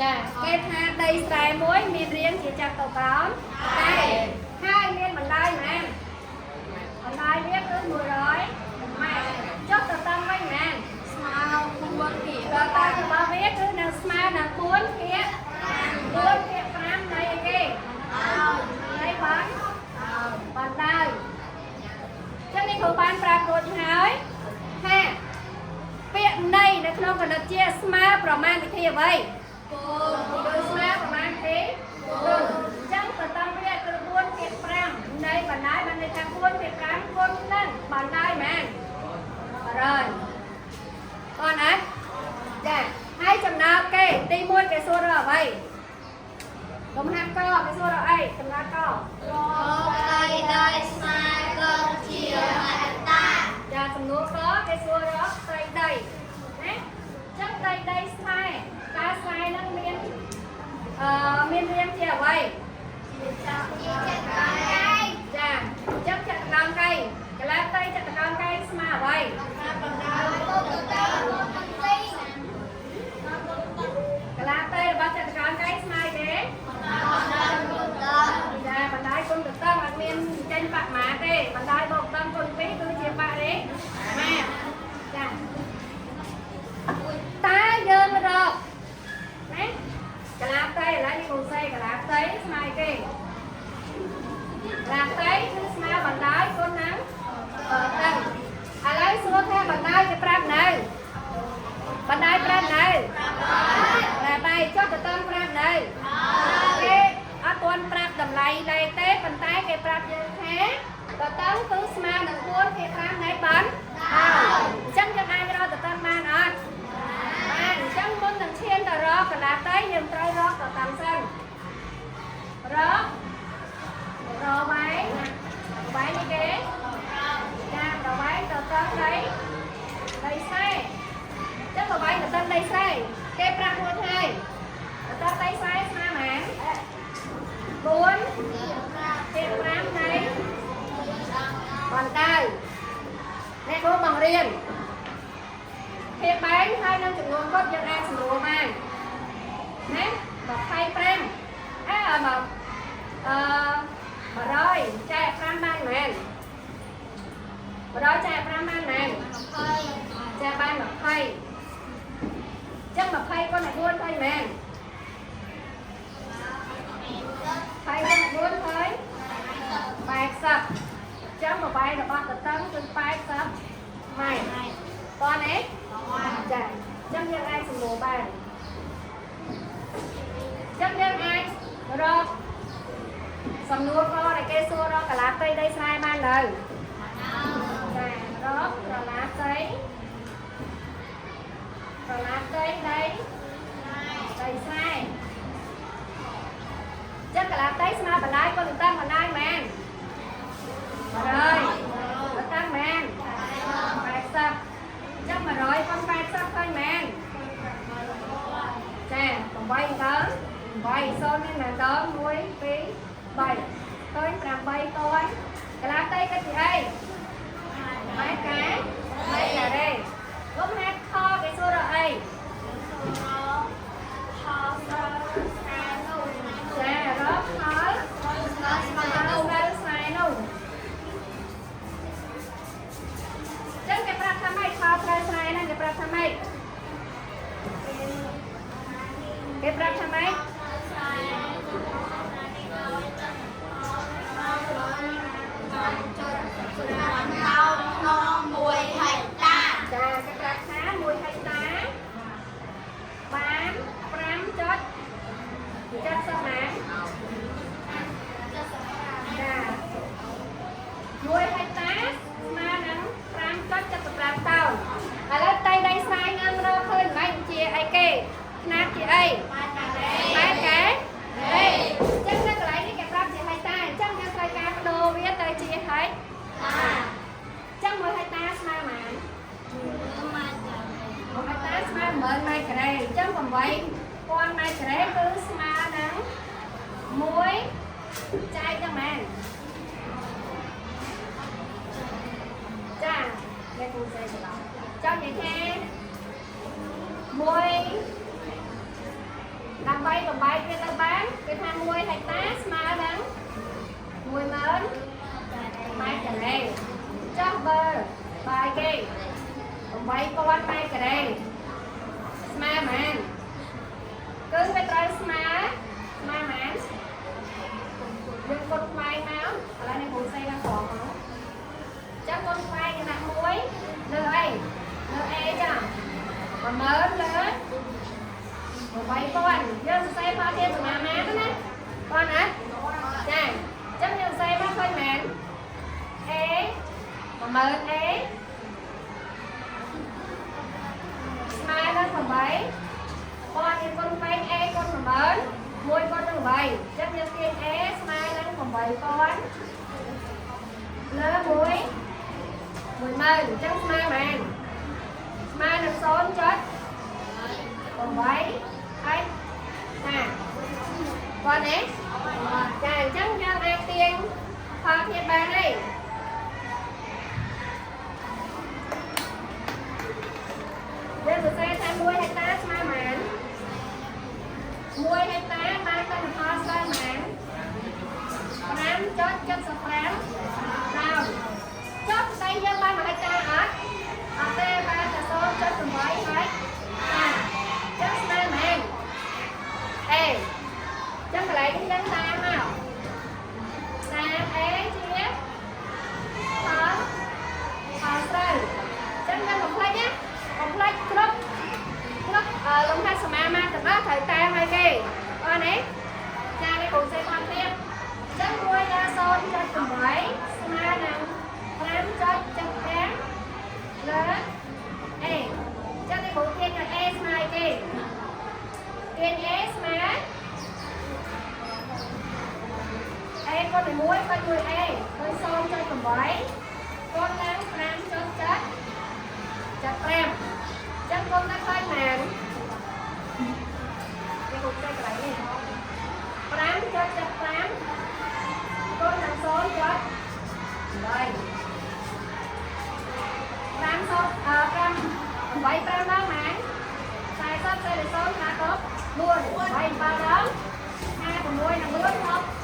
ចាគេថាដីស្រែមួយមានរាងជាចតុកោណតែហើយមានបណ្ដោយប៉ុន្មានបណ្ដោយវាគឺ100ម៉ែត្រចុះទៅតឹងវិញប៉ុន្មាន ស្មើ4ភាគ តតរបស់វាគឺនឹងស្មើនឹង4ភាគ4ភាគ5នៃអីគេនៃបានបណ្ដោយចឹងនេះគ្រូបានប្រាប់រួចហើយថាពាក្យនៃនៅក្នុងកណិតជាស្មើប្រមាណវិធីអ្វីគឺស្មើប្រមាណវិធីគុណចឹងទៅតាមវាគឺ4ភាគ5នៃបណ្ដោយបានន័យថា4ភាគ5គុណនឹងបណ្ដោយមែន100តោះណាចាហើយចំណោទគេទី1គេសួររកអ្វីលំហាត់កគេសួររកអីចំណោទក ដីដីស្មើក៏ជាអត្តា ចាសំណួរកគេសួររកត្រីដីណាចឹងត្រីដីស្លែតើស្លែហ្នឹងមានអឺមានរាងជាអ្វី ជាចក្រកែង ចាចឹងចក្រកោណកែងកលាត្រីចក្រកោណកែងស្មើអ្វី បណ្ដោយគុណទៅគុណទាំងពីរ កលាត្រីរបស់ចក្រកោណកែងស្មើទេ បណ្ដោយគុណទៅ ចាបណ្ដាយគុណទៅតឹងអត់មានចេញបមាទេបណ្ដាយបូកតឹងគុណ2គឺជាបរិមាចាតើយើងរកណាកលាផ្ទៃឥឡូវនេះគ្រូសេកលាផ្ទៃស្មើគេកលាផ្ទៃគឺស្មើបណ្ដាយគុណនឹងតឹងឥឡូវសួរថាបណ្ដាយគេប្រាប់នៅបណ្ដាយប្រាប់នៅប្រាប់ហើយចុះទៅតឹងប្រាប់នៅ គេអត់ទាន់ប្រាប់តម្លៃលេខទេប៉ុន្តែគេប្រាប់យើងថាតតឹងគឺស្មើនឹង4ភាគ5នៃបានហើយអញ្ចឹងយើងអាចរកតតឹងបានអត់បានអញ្ចឹងមុននឹងឈានទៅរកកន្លះតៃយើងត្រូវរកតតឹងសិនរករវែងវែងនេះគេចាប្រវែងតតឹងដីដីស្រែអញ្ចឹងប្រវែងតតឹងដីស្រែគេប្រាប់រួចហើយតតឹងដីស្រែស្មើប៉ុន្មាន 4ភាគ5នៃបណ្ដោយអ្នកគ្រូបង្រៀនភាគបែងហើយនឹងចំនួនគាត់យើងអាចសម្រួលបានណា25អើមកអឺ100ចែក5បានមែន100ចែក5បានមែនចែកបាន20ចឹង20គុណ4ឃើញមែន 20គុណ4ឃើញ80ចឹងមួយបាយរបស់តតឹងគឺ80ម៉ែត្រតោះនេះចាចឹងយើងអាចសម្រួលបានចឹងយើងអាចរកសំណួរកដែលគេសួររកកាឡាផ្ទៃដីស្រែបាននៅចារកក្រឡាផ្ទៃក្រឡាផ្ទៃដីដីស្រែ ចឹងកលាតៃស្មើបណ្ដាយកូនតាំងបណ្ដាយមែន100ទៅតាំងមែន80ចឹង100គុណ80ឃើញមែនចា8ដើម8 0មានប៉ុន្មានដង1 2 3ឃើញ8តនកលាតៃគិតពីអីម៉ែកាម៉ែការ៉េលំហាត់ខគេសួររកអីចារកផល ស្មើស្មើ ស្រូវស្នែនោះចឹងគេប្រាប់ថាម៉េចខស្រូវស្នែហ្នឹងគេប្រាប់ថាម៉េចគេប្រាប់ថាម៉េច តោក្នុង1ហិកតា ចាគេប្រាប់ថា1ហិកតាបាន5ចុច70ណាចា1ហិកតាស្មើនឹង5.75តោនឥឡូវផ្ទៃដីស្រែងើមរកឃើញមិនជាអីគេខ្នាតជាអី ម៉ែត្រការ៉េ ម៉ែត្រការ៉េអញ្ចឹងនៅកន្លែងនេះគេប្រាប់ជាហិកតាអញ្ចឹងយើងត្រូវការបដូរវាទៅជាហិកតាអញ្ចឹង1ហិកតាស្មើប៉ុន្មាន1ហិកតាស្មើ10000ម៉ែត្រការ៉េអញ្ចឹង8000ម៉ែត្រការ៉េគឺស្មើនឹង1ចែកនឹងប៉ុន្មានចាអ្នកគ្រូសេច្រឡំចង់និយាយថា1 ដើម្បីបំបែកវាទៅបានគេថា1ហិកតាស្មើនឹង10000ម៉ែត្រការ៉េចុះបើបាយគេ8000ម៉ែត្រការ៉េស្មើប៉ុន្មានគឺវាត្រូវស្មើស្មើប៉ុន្មានយើងគុណខ្វែងមកឥឡូវនេះគ្រូសេឡើងក្រោមមកចាំគុណខ្វែងគណៈ1លើអីលើ A ចា10000លើ8000យើងសរសេរផលធាតុសមាមាត្រណាបងណាចាអញ្ចឹងយើងសរសេរមកឃើញមែន A 10000 A ស្មើនឹង8ពាន់យើងគុណពេញ A គុណ10000 1គុណនឹង8អញ្ចឹងយើងទាញ A ស្មើនឹង8000លើ1 10000អញ្ចឹងស្មើប៉ុន្មានស្មើនឹង0.8ហើយណាបងណាចាអញ្ចឹងយើងអាចទាញផលធាតុបានហើយយើងសរសេរថា1ហិកតាស្មើប៉ុន្មាន1ហិកតាបានទិន្នផលស្មើប៉ុន្មាន5.75តោនចុះស្ដីយើងបាន1ហិកតាអត់អត់ទេបានតែ0.8ហិកតាចឹងស្មើប៉ុន្មានអេចឹងកន្លែងនេះយើងតាមមកតាម A ជាផលផលស្រូវចឹងយើងកុំភ្លេចណាកុំភ្លេចគ្រប់គ្រប់លំហាត់សមាមាត្រទាំងអស់ត្រូវតាមឲ្យគេអត់ទេចានេះគ្រូសេផលទៀតចឹង1ដល់0.8ស្មើនឹង5.75លើ A ចឹងនេះគ្រូទាញឲ្យ A ស្មើឲ្យគេទាញ A ស្មើ A គុណនឹង1គុណ1 A គុណ0.8គុណនឹង5.75ចឹងគុណទៅឃើញប៉ុន្មាននេះគ្រូចេះកន្លែងនេះ5.75គុណនឹង0.8 5សូអឺ5 8 5ដល់ប៉ុន្មាន40សេរី0ណាកប4 8 7ដល់56និង4 6